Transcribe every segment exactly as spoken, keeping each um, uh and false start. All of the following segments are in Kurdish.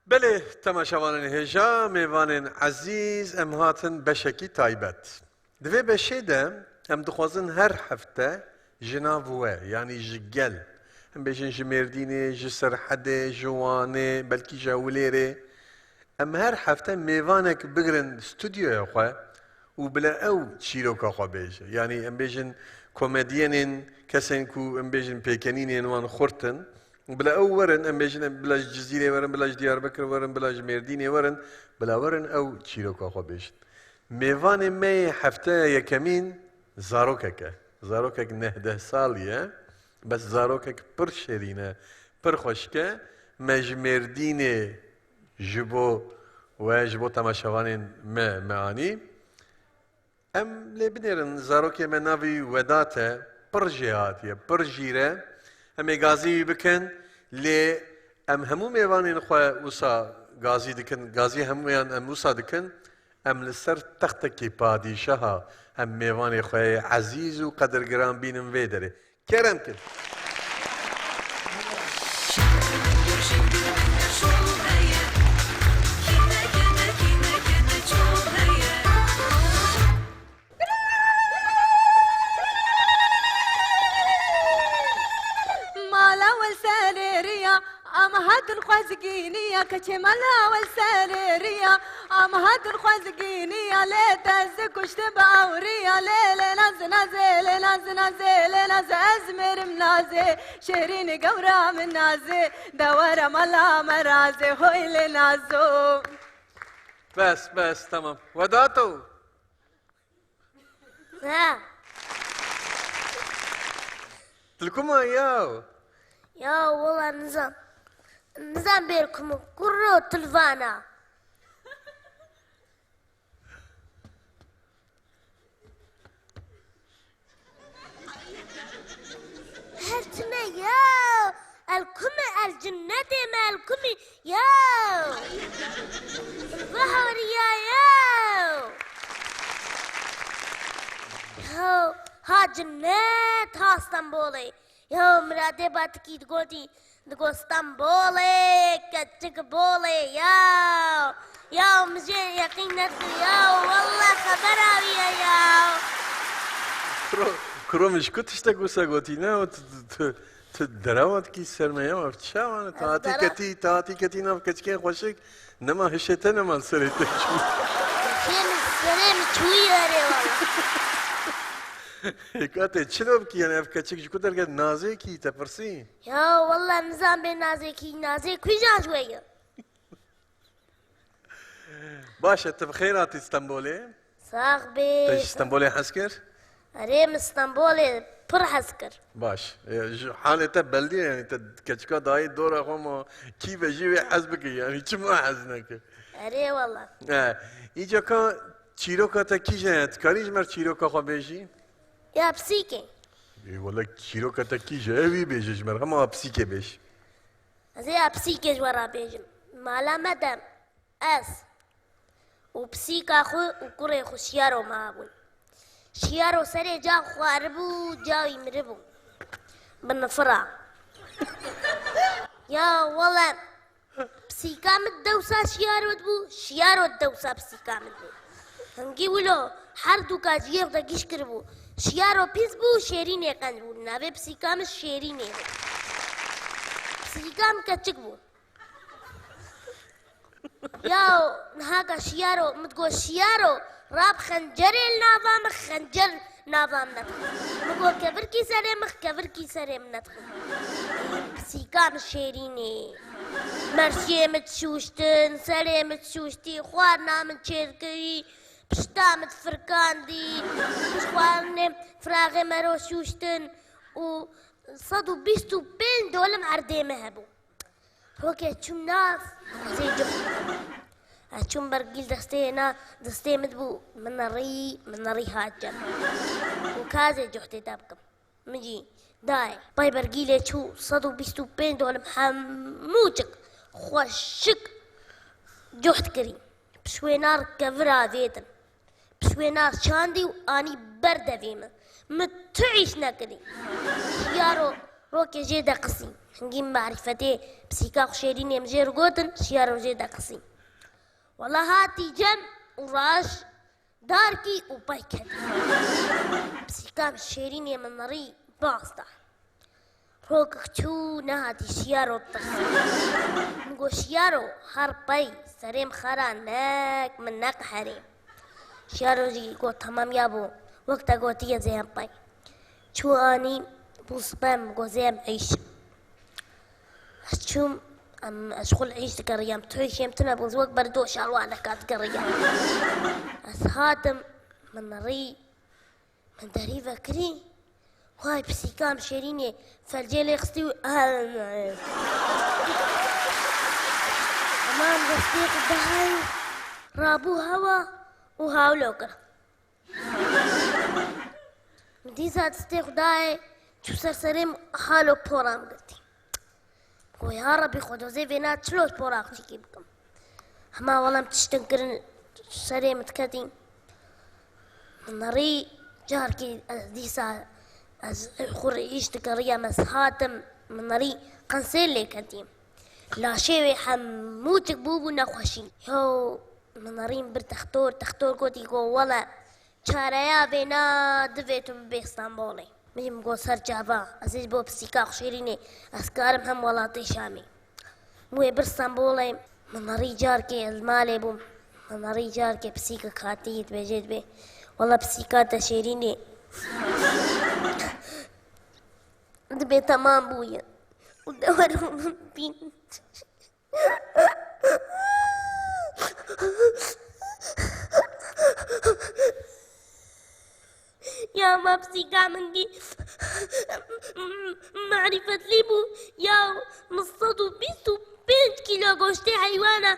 Belê, temaşevanên hêja, mêvanên ezîz, em hatin beşekî taybet. Di vê beşê de em dixwazin her hefte ji nav we, yanî ji gel, em bêjin ji Mêrdînê, ji Serhedê, ji Wanê, belkî ji Hewlêrê, em her hefte mêvanek bigirin stûdyoya xwe û bila ew çîroka xwe bêje. Yanî em bêjin komedyenên, kesên ku em bêjin pêkenînên wan xurt in, bila ew werin, em bêjin, em bila ji Cizîrê werin, bila ji Diyarbekir werin, bila ji Mêrdînê werin, bila werin ew çîroka xwe bêjin. Mêvanê me yê hefteya yekemîn zarokek e. Zarokek neh deh salî ye. Bes zarokek pir şêrîn e, pir xweşik e. Me ji Mêrdînê ji bo we, ji bo temaşevanên me, me anî. Em lê binêrin, zarokê me navê wî Wedat e, pir jêhatî ye, pir jîr e. Em ê gazî wî bikin, lê em hemû mêvanên xwe wisa gazî dikin, gazî hemûyan em wisa dikin. Em li ser textekî padîşaha em mêvanê xwe yê ezîz û qedirgiran bînin vê derê. Kerem kin. Mala wel serê riya, em hatin xwezgînî ya, keçê mala wel serê riya, em hatin xwezgînî ya, lê te zikuşti bi ewrî ya, lê lê naz nazê, lê naz nazê, lê naz ez mêrim nazê, şêrînê gewra min nazê, de were mala me razê, hoy lê nazo. Bes, bes, tamam. Wedato. Ha. Tu li ku ma yaw? Ya wala nizam. Nizam bêr ku min kuro tu li vana. Her tune ya. El kumi el cinnetê me el kumi ya. Vahoriya ya. Ya ha cinnet ha Stenbolê. Ya miradê batikî digotî, digot Stenbolê, keçik bolê ya. Ya min jê yeqîn nekir ya. Wallah xebera wî ye ya. Kuro, kuro min ji ku tiştek wisa gotî ne? Tu, tu, tu, tu derewa dikî ser me ya. Ev çawa ne? Ez Tatî dere- ketî, tatî ketî nav keçikên xweşik. Nema hişê te nema li serê te çû. Hişê min serê min çûyî erê wala. Hêka te çilo bikî yani ev keçik ji ku derket nazê kî te pirsî? Ya wala nizam bê nazê kî, nazê kîjan ji we ye. Baş e, tu bi xêr hatî Stenbolê. Sax bê. Te ji Stenbolê hez kir? Erê, min Stenbolê pir hez kir. Baş. E, ji halê te bellî ye, yani te keçika dayê dora xwe ma kî ve jî wê hez bike, yani çima hez neke? Erê wala. E, îca ka çîroka te kîje ye? Tu karî ji me re çîroka xwe bêjî? Ya pisîkê. Ê wele çîroka te kîje ye? Wî bêje ji me re. Hema pisîkê bêj. Ez ê ya pisîkê ji we re bêjim. Mala me de ez û pisîka xwe û kurê xwe Şiyaro mabûn. Şiyaro serê ca xwaribû, ca wî miribû. Bi nifira. Ya wele, pisîka min dewsa Şiyaro dibû, Şiyaro dewsa pisîka min dibû. Hingî wilo her du ka ji yek de giş kiribû. Şiyaro pîs bû, Şêrînê qenc bû. Navê pisîka min Şêrînê bû. Pisîka min keçik bû. Ya niha ka Şiyaro, min digot, "Şiyaro, rab xencerê li nava min, xencer nava min nedixwe." Min got, "Kevirkî serê min, kevirkî serê min nedixwe." Pisîka min Şêrînê. Merşiyê min dişûştin, serê min dişûştî, xwarina min çêrkirî, pişta min difirkandî, pişt xwarinê firaxê mero şûştin û sed û bîst û pênc dolim erdê min hebû. Rokê çûm nav, zê cuh. Ez çûm bergîl destê na, destê min bû, min rî, min rî hat cem. Û ka zê cuhtê te bikim. Min jî dayê. Pay bergîlê çû sed û bîst û pênc dolim hemû çik xweşik cuht kirî. Pişwênar kevir avêtin. Pişwênar çandî û anî ber devê min. Min tu îş nekirî. Şiyaro rokê jê de qisî. Hingî marîfetê pisîka xwe Şêrînê min jê re gotin, şiyaro jê de qisî. Wela hatî cem û raş darkî û pey ketî. Pisîka min Şêrînê min rî baz da. Rokik çû nehatî şiyaro tirs. Min got, "Şiyaro, her pey serê min xera nek min neqeherê." Şiyaro jî got, "Temam yabo, wek te gotiye zê em pey." Çû anî bû sibe, min got, "Zê em êş." Ez çûm, em, ez ji xwe li êş digeriyam, tu êşê min tune bû, wek berdo şalwaneka digeriyam. Ez hatim, min rî Min derî vekirî, hay pisîka min Şêrînê felcê lê xistî û heman destê xwe dahey, rabû hewa û hawlo kir. Min dîsa destê xwe dayê, çû ser serê min halo pora min girtî. Go, ya Rebî, Xwedozê vêna çilo ji pora xwe çêkî bikim. Hema wela em tiştin kirin serê min diketî. Min rî carkî ez dîsa ez xwe rî îş dikeriyam, ez hatim, min rî qensêr lê ketî. Laşê wê hemû tik bûbû nexweşî. Yo, min rî min bir textor, textor gotî, go, wela Çareya vêna divê tu bibê Stenbolê. Min jî min got ser çava, ez ê ji bo pisîka xwe Şêrînê, ez karim hem welatê Şamê. Min wê bir Stenbolê, min rî carkê ez li malê bûm. Min rî carkê pisîkek hatî dibêje dibê, wela pisîka te Şêrînê dibê temam bûye. Û de were min bîn. Ya ma pisîka min kî marîfetlî bû. Ya min sed û bîst û pênc kîlo goştê heywana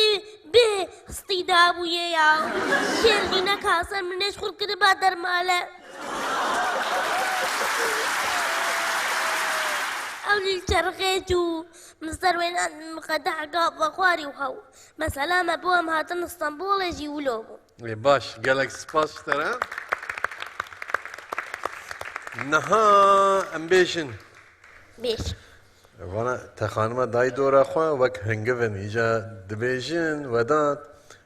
ê bê histî dabûye ya. Kêr jî neka ser min ê ji xwe kiriba dermale. Ew lîl çerxê çû. Min ser wêna min qedeha gav vexwarî û hew. Mesela me bo em hatin Stenbolê jî wilo bû. Ê, baş, gelek spas ji te re. Niha em bêjin. Bêj. Vana te xanima dayî dora xwe wek hingiv in. Îca dibêjin, Vedat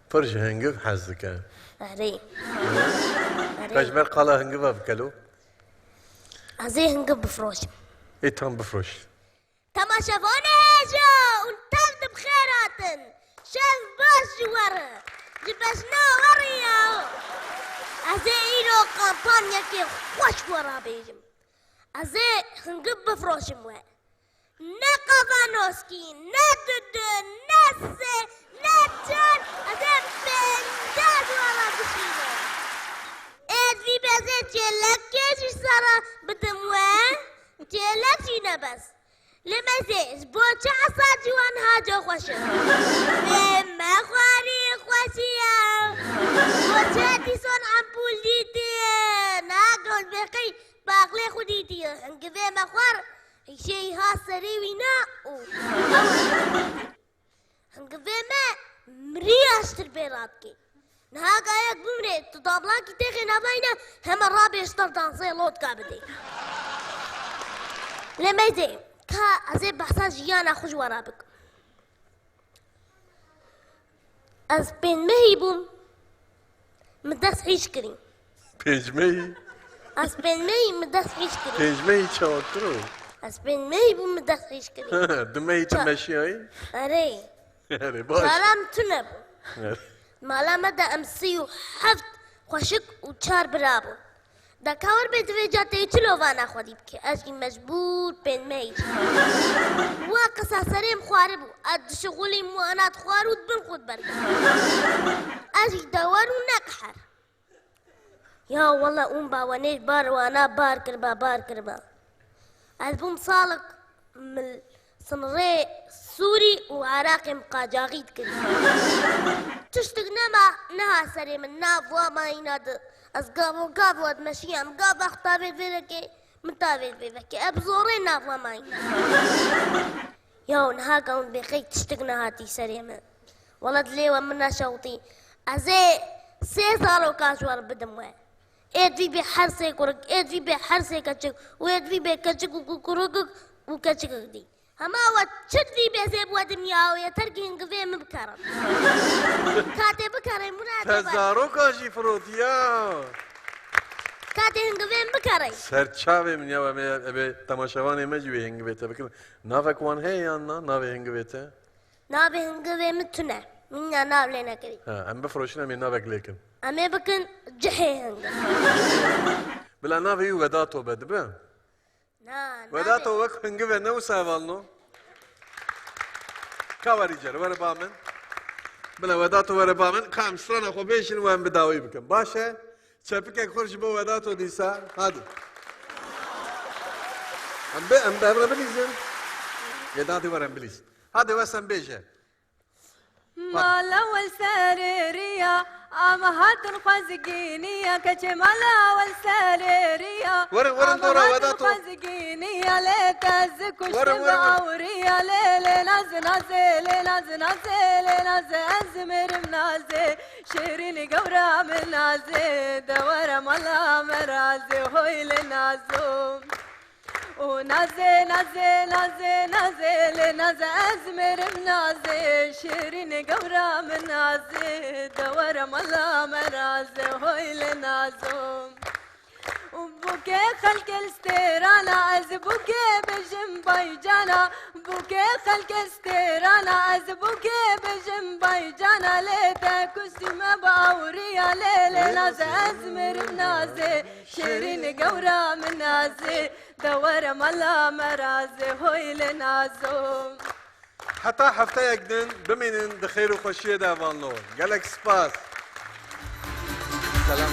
pir ji hingiv hez dike. Erê. Erê. Te ji ber qala hingiva bikelo. Ez ê hingiv bifroşim. Ê tam bifroş. Temaşevanê hêja hûn tev di bi xêr hatin. Şev baş ji we re. Ji bejna we re ya. Ez ê îro kampanyekê xweş we re bêjim. Ez ê hingiv bifroşim we. Ne qavanoskî, ne dudu, ne sê, ne çar, ez ê pênceh ji we re bişînim. Ê divî be ez ê çêlekê jî sera bidim we. Çêlek jî ne bes. Lê mezê, ji bo çi esa ciwan ha co xweş in? Lê me xwarî xweşî ye. Bo çi dîson empûl dîtiye? Na gon bê qey baqlê xwe dîtiye. Hingivê me xwar, hişê îha serê wî na û. Hingivê me mirî aştir bê radikê. Niha gayek bimrê, tu tablankî têxê navayne, hema rabê ji te dansê lotka bidê. Lê meyzê, ka ez ê behsa jiyana xwe ji we re bikim. Ez pênc mehî bûm, min dest hîş kirî. Pênc mehî? Ez pênc mehî min dest hîş kirî. Pênc mehî çawa kiro? Ez pênc mehî bûm min dest hîş kirî. Du mehî tu Ça- meşiyayî? Erê. Erê, baş. Çara min tune bû. Erê. Mala me de em sî û heft xweşik û çar bira bûn. Deka wir bê divê ca tê çi lovana xwedî bike. Ez jî mecbûr pênc mehî. Wa qisa serê min xwaribû. Ez dişixulîm wana dixwar û dibin xwe diberda. Ez jî dewer û neqeher. Ya wela ûn bawenê ji bar wana bar kiriba, bar kiriba. Ez bûm salek min sinirê Sûrî û Iraqê min qacaxî dikir. Tiştik nema, neha serê min nav wa mayîna di. Ez gavo gavo dimeşiyam, gava xwe tavê vê vekê, min tavê vê vekê. Ez bi zorê nav wa mayîna. Ya niha gawin bê qey tiştik nehatî serê min. Wela dilê we min neşewtî. Ez ê sê zaroka ji we re bidim we. Ê divî bê her sê kurik, ê divî bê her sê keçik û ê divî bê keçik û ku-, kurikik û keçikik dî. Hema we çi divî bêzê bi we dinya wê, terkî hingivê min bikerin. Katê bikerin, muna Te tê ber. Zaroka jî firotiya. Katê hingivê min bikerin. Ser çavê min ya, em ê, em ê temaşevanê me jî wê hingivê te bikin. Navek wan heye yan na, navê hingivê te? Navê hingivê min tune. Min ya nav lê nekirî. Ha, em bifiroşin, em ê navek lê kin. Em ê bikin cihê hingiv. Bila navê wî Wedato be, dibe? Na, Wedato navê wek hingive ne wisa hevalno? Ka werî cer, were ba min. Bila Wedato were ba min, ka em strana xwe bêşin û em bi dawî bikin. Baş e? Çepikek xwe ji bo Wedato dîsa. Hadi. Em bi, em bi, em re bilîzin. Wedato were em bilîzin. Hadi wes em bêje. Mala wel serê riya, em hatin xwezgîniya, keçê mala wel serê riya, Werin, werin, em dora hatin Wedato. Xwezgîniya, lê te zi Werin, kuştin bi werin. Awriya, lê, lê, naz, nazê, lê, naz, nazê, lê, naz, ez mirim nazê, şêrînî gewra min nazê, de were mala me razê, hoy lê nazo. Û nazê, nazê, nazê, nazê, lê nazê, ez mirim nazê, şêrînê gewra min nazê, de were mala me razê, hoy lê nazo. Û bûkê xelkê li stêrana, ez bûkê bijim baycana, bûkê xelkê stêrana, ez bûkê bijim baycana, lê te kustî me bi awriya, lê, lê nazê, ez mirim nazê, şêrînê gewra min nazê. De were mala me razê, hoy lê nazo. Heta hefteyek din bimînin di xêr û xweşiyê de, hevalno. Gelek spas. Selam.